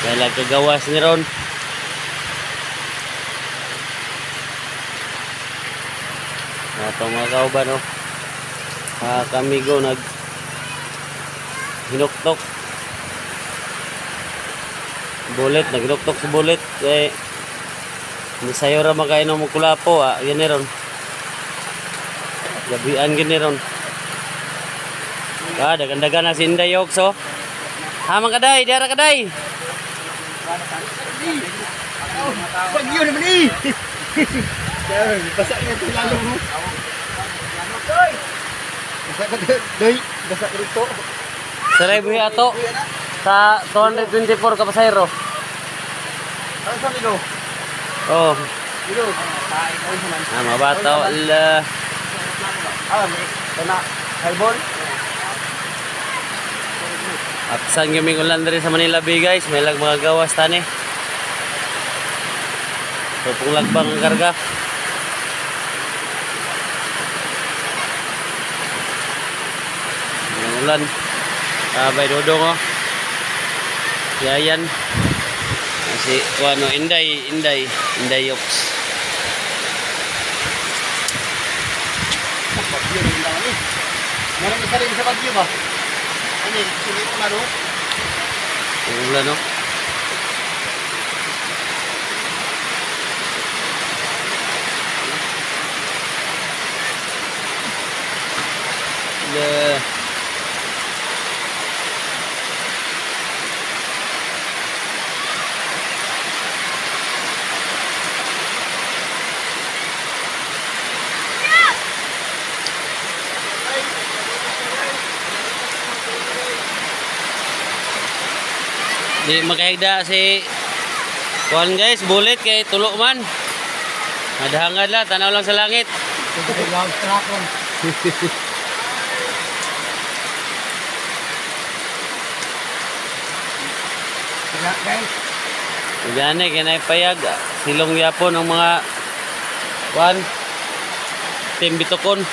May lagkagawas ni ron. Ato mga kauban, oh. Ah, kamigo nag hinuktok. Bullet, naghinuktok sa bullet. Eh, hindi sayo ra makainom og kulapo, ah, yan ni ron. Gabian gini ron. Ah, dagan-dagan na si Inday Yogs, oh. Hamang kaday, diara kaday. Bagyo naman eh! Basa niya ito lalo mo. Basa ka doy. Basa ka rito. Saray buhi ato sa 224 ka pasahero. Ano sa Milo? Oh, Milo. Ah, mga bata, wala. Ah, kana highball. Apsan gaming ulan diri sa Manila Bay, guys. May lag mga gawas tani. So, pung lagbang ang karga. Walang ulan. Ah, bay dodong oh. Yayan. Si kuano Inday, Inday, Inday Yoks. Bagyo rin lang eh. Meron isa rin sa bagyo ba? Ano eh, sili mo lalo? Ang ulan oh. The Di makahigda si kuan guys, bullet kay tulo man. Madahangad la, tanaw lang sa langit. Love truck lang. Kaya guys, Gani kinay payag, silong yapon ang mga kuan team bitokon.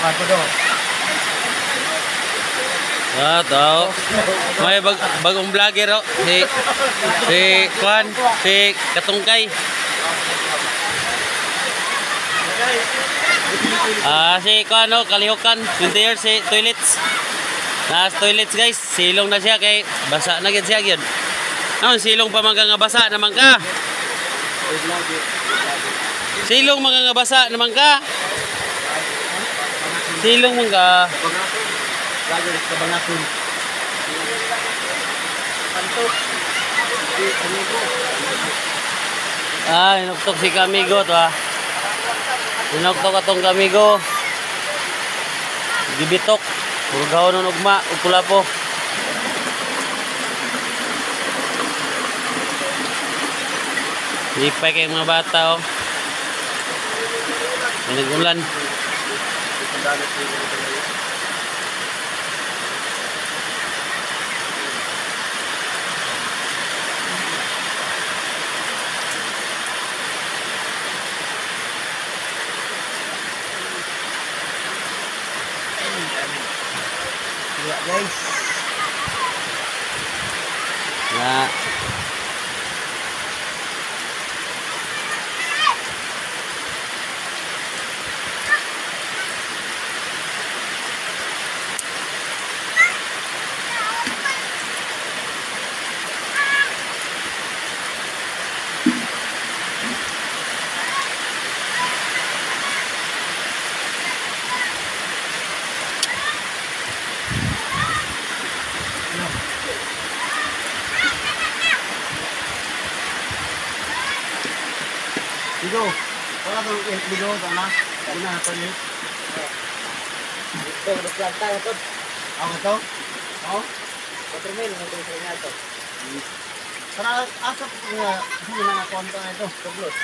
Ako do. Ah, tao. May bagong vlogger oh. Si si kuan, si Katungkay. Ah, si kuan oh, Kalihukan, 20 years si toilets. Nas toilets guys, silong na siya kay basa na gid siya gyud. Ano silong pa man ka nga basa naman ka? Silong man ka nga basa naman ka? Silong man ka. Vlogger sa Bangakon. Ah, inuktok si Kamigo to ah. Inuktok atong Kamigo. Gibitok. Purgaw nun ugma ug kulapo. Lipay kay mga bata oh. May Nag-ulan. Kaya guys. Na. Ligo. Wala tong ligo sana. Una na ni. Ito, nagplanta ito. Ako to. Oh. 4 mil, nagplanta niya ito. Para asa ko nga hindi na nakonta na ito. Tuglos.